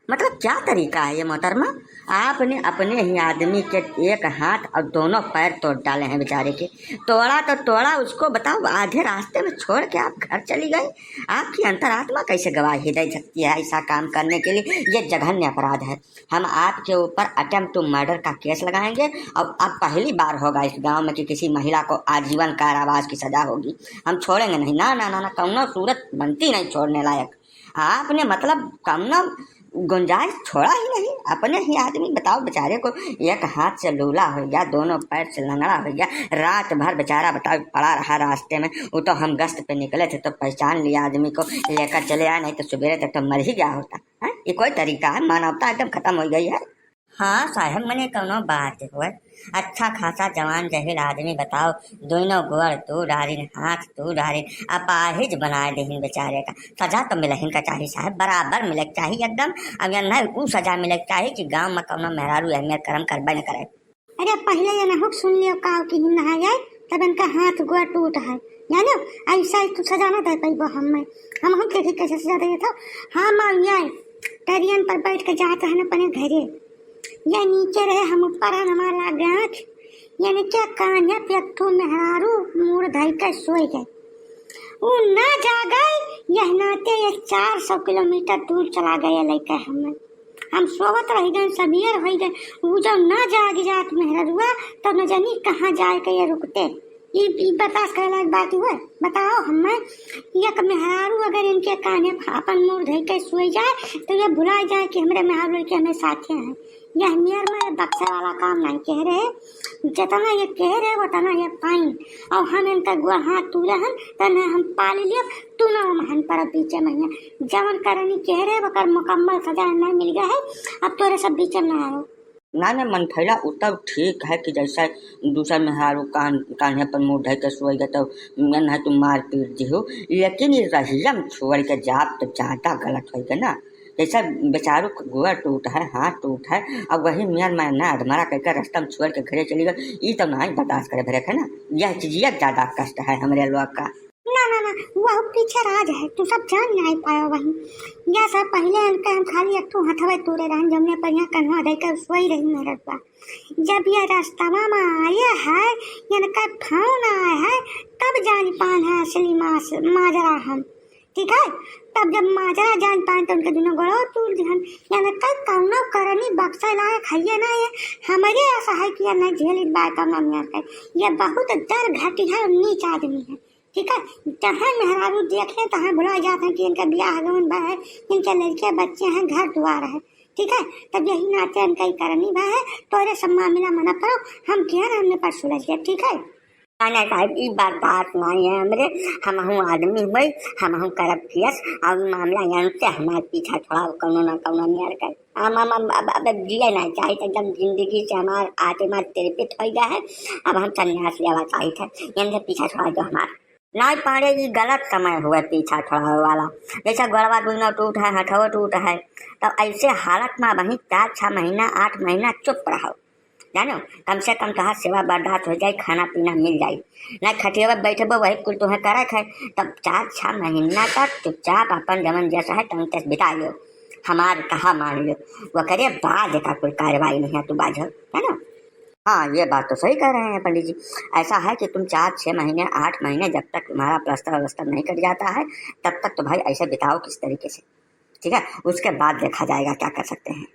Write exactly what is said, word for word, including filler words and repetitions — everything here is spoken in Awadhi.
मतलब क्या तरीका है ये मोहतरमा? आपने अपने ही आदमी के एक हाथ और दोनों पैर तोड़ डाले हैं बेचारे के। तोड़ा तो तोड़ा, उसको बताओ, आधे रास्ते में छोड़ के आप घर चली गई। आपकी अंतरात्मा कैसे गवाही दे सकती है ऐसा काम करने के लिए? ये जघन्य अपराध है। हम आपके ऊपर अटेम्प्ट टू मर्डर का केस लगाएंगे और अब पहली बार होगा इस गांव में कि किसी महिला को आजीवन कारावास की सजा होगी। हम छोड़ेंगे नहीं, ना ना ना ना, कौनो सूरत बनती नहीं छोड़ने लायक। आपने मतलब कौनो गुंजाइश छोड़ा ही नहीं। अपने ही आदमी, बताओ, बेचारे को एक हाथ से लूला हो गया, दोनों पैर से लंगड़ा हो गया, रात भर बेचारा, बताओ, पड़ा रहा रास्ते में। वो तो हम गश्त पे निकले थे तो पहचान लिया आदमी को, लेकर चले आए, नहीं तो सुबेरे तक तो मर ही गया होता। हैं? ये कोई तरीका है? मानवता एकदम खत्म हो गई है। हाँ साहब, मने कौनो बात हुए, अच्छा खासा जवान जहिल आदमी, बताओ, दोनों गोड़ तू डारिन, हाथ तू डारिन, अपाहिज बनाए देहिन बेचारे का। सजा तो मिलहिन का चाही साहब, बराबर मिले के चाही एकदम। अब या नहीं, ऊ सजा मिले के चाही कि गांव में कौनो मेहरारू अहमियत करम करबे न करे। अरे पहले ये नहुक सुन लियो का कि हिन नहा जाए, तब इनका हाथ गोड़ टूट है, जानो? ऐसा ही तू सजा ना दे पैबो हमें। हम हम के कैसे सजा दे था? हम और ये ट्रेन पर बैठ के जात रहन अपने घरे। ये नीचे रहे, हम ऊपर रहन, हमार लाग गए आँख। यानी क्या कान्हे पे एक ठो मेहरारू मूड़ धई के सोई गए। ऊ ना जागे, यह नाते ये चार सौ किलोमीटर दूर चला गए लइके हमें। हम सोवत रह गए, सबेर हो गए। ऊ जब ना जाग जात मेहररुआ, तब न जानी कहाँ जाए के ये रुकते। ई, ई बर्दाश्त करे लायक बात हुए? बताओ हमें, एक मेहरारू अगर इनके कान्हे प-, अपन मूड़ धई के सोई जाए, तो ये भुला जाए कि हमरे मेहरारू के हमें साथे हैं। यह मेर में बक्सा वाला काम नहीं कह रहे, जितना ये कह रहे, उतना ये पाइन। और हम इनका गोड़ हाथ तूले हन, तने हम पाली लियो, तू ना हम हन पर पीछे में। जवन करनी कह रहे, ओकर मुकम्मल सजा नहीं मिल गया है, अब तोरे सब बीच में ना आओ। ना, ना, मनफैला, उ तब ठीक है कि जैसा दूसर मेहरारू कान-, कान्हे पर मूड़ धइ के सोई गए, तब मेन है तुम मार पीट दिहु। लेकिन ये रहियम छोड़ के जाब तो ज्यादा गलत होइ गए ना। जैसा बेचारू के गोड़ टूट है, हाथ टूट है, अब वही मेर में ना अधमरा करके रास्ता में छोड़ के घरे चली गए, ई तो नहीं बर्दाश्त करे भरे है ना। यह चीजिया ज्यादा कष्ट है हमरे लोग का। ना, ना, ना, वह पीछे राज है, तू सब जान नहीं पाया वही। या सब पहले इनके हम खाली एक ठो हथवे तूरे रहन, जमने पर यहाँ कन्हवा धइ के सोई रही मेहररुआ। जब ये रास्ता में आए है, इनका फोन आए है, तब जान पान है असली मास-, माजरा हम। ठीक है, तब जब माजरा जान पान तो उनके दोनों गोड़ो तूर दिहन। इनका कौनो करनी बक्सा लायक है ये ना, ये हमारे ऐसा है कि ये नहीं झेलित बाय कौनो मेर के। ये बहुत दर घटी है और नीच आदमी है। ठीक है, जहाँ मेहरारू देखे, तहाँ भुला जात हैं कि इनका बियाह गवन बा है, इनके लड़के बच्चे हैं, घर दुआर है। ठीक है, तब यही नाते इनका ही करनी बा है, तोरे सब मामला मना पड़ो, हम किया ना हमने पर सुलझ गया। ठीक है। नहीं, नहीं साहब, ई बर्दाश्त नहीं है हमरे, हमहूँ आदमी हुई, हमहूँ करब कियस, और ई मामला यहाँ से हमार पीछा छोड़ाओ, कौनो ना कौनो मेर कर। हम, हम, हम अब, अब जिए नहीं चाहिए, एकदम जिंदगी से हमार आत्मा तिरपित हो गया है, अब हम संन्यास लेवा चाहिए थे, इनसे पीछा छोड़ा दो हमार। नहीं पाड़े, ई गलत समय हुए पीछा छोड़ावे वाला। जैसे गोड़वा दुनो टूट है, हथवो टूट है, तो ऐसे हालत में वहीं चार छह महीना, आठ महीना चुप रहो, जानो, कम से कम तोहार सेवा बर्दाश्त हो जाए, खाना पीना मिल जाए। नहीं खटिया पर बैठबो, वही कुल तुम्हें करे है, तब चार छह महीना तक चुपचाप अपन जवन जैसा है तन तस बिता लो, हमार कहा मान लो, वो करे बाद का कोई कार्रवाई नहीं है, तू बाझो, है ना? हाँ, ये बात तो सही कह रहे हैं पंडित जी। ऐसा है कि तुम चार, छह महीने, आठ महीने, जब तक तुम्हारा प्लास्टर व्लास्टर नहीं कट जाता है, तब तक तो भाई ऐसे बिताओ किस तरीके से, ठीक है? उसके बाद देखा जाएगा क्या कर सकते हैं।